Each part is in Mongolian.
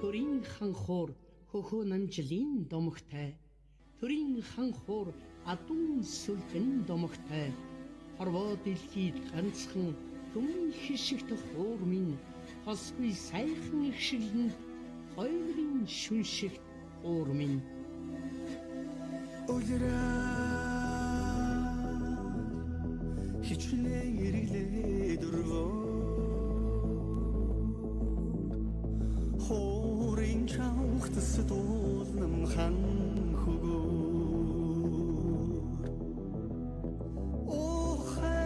Төрийн хан хуур хөхөө намжлын домогтой. Төрийн хан хуур адуун сүлгэн домогтой. Хорвоо дэлхийд ганцхан түмэн хишигт хуур минь хосгүй сайхан ихшиглэнд хоёрын шүншигт хуур минь. Улирал хичнээн эргэлээ дөрвөө хуурын чавхтас дуулнам хан хөгөөр охэ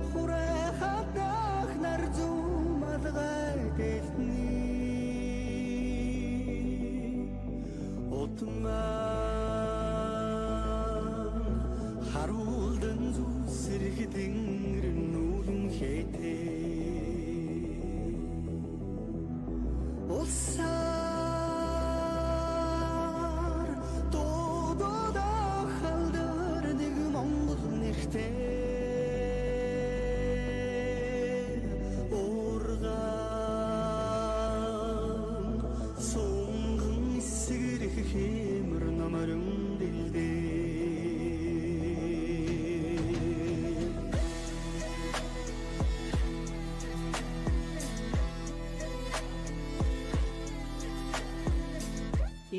хурэ хатах нар зүүн малгай дэлтний Утман харуулдан зүсэрх тэнгэр нүүлэн хэтээ Улсаар дуудаад халдар нэг Монгол нэртэй Ургаан сунган эсгэрх хэмэр номорон дэлдээ.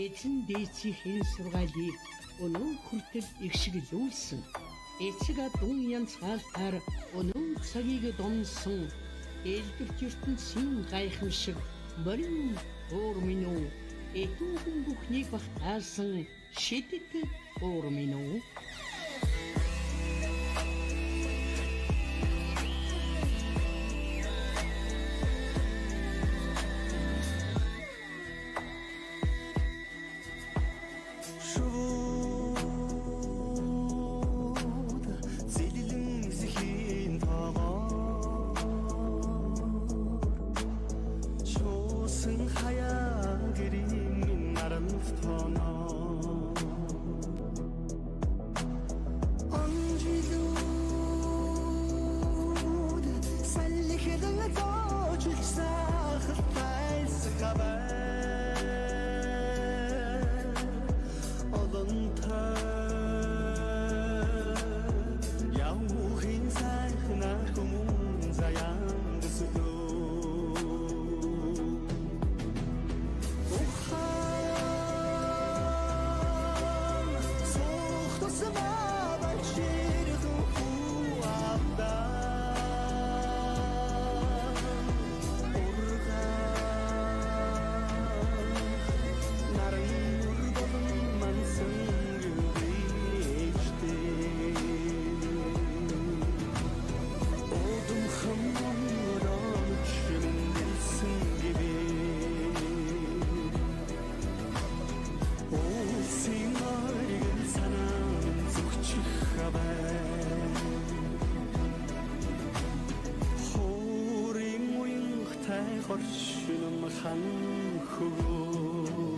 Эзэн дээдсийн сургаалыг өнөө хүртэл ихшиглүүлсэн. Эцэг адуу янзгаалтаар өнөө цагийг донсон. Элдвэт ертөнцийн гайхамшиг морин уур минь үү? Этүүхэн бүхнийг багтаасан шидэт уур минь үү? Шууд зэлэлэн эсхийн тоогоор шуусан хаяа гэрийн минь наранд тооноо Он жилүүд салхилан зоочилж сахалтайсах хавай олонтой явахын сайхнаар хүмүүн заяан төслөө Ухаан суух тусмаа багширхэн хүү авдан ургаан наран нүр болон мансан гэрээжтэй Удамхан Монголооч мэндэлсэн гэвээ Улсын оргил санаан зүгчих хавай Хуурын уянгатай хоршином хан хөгөө.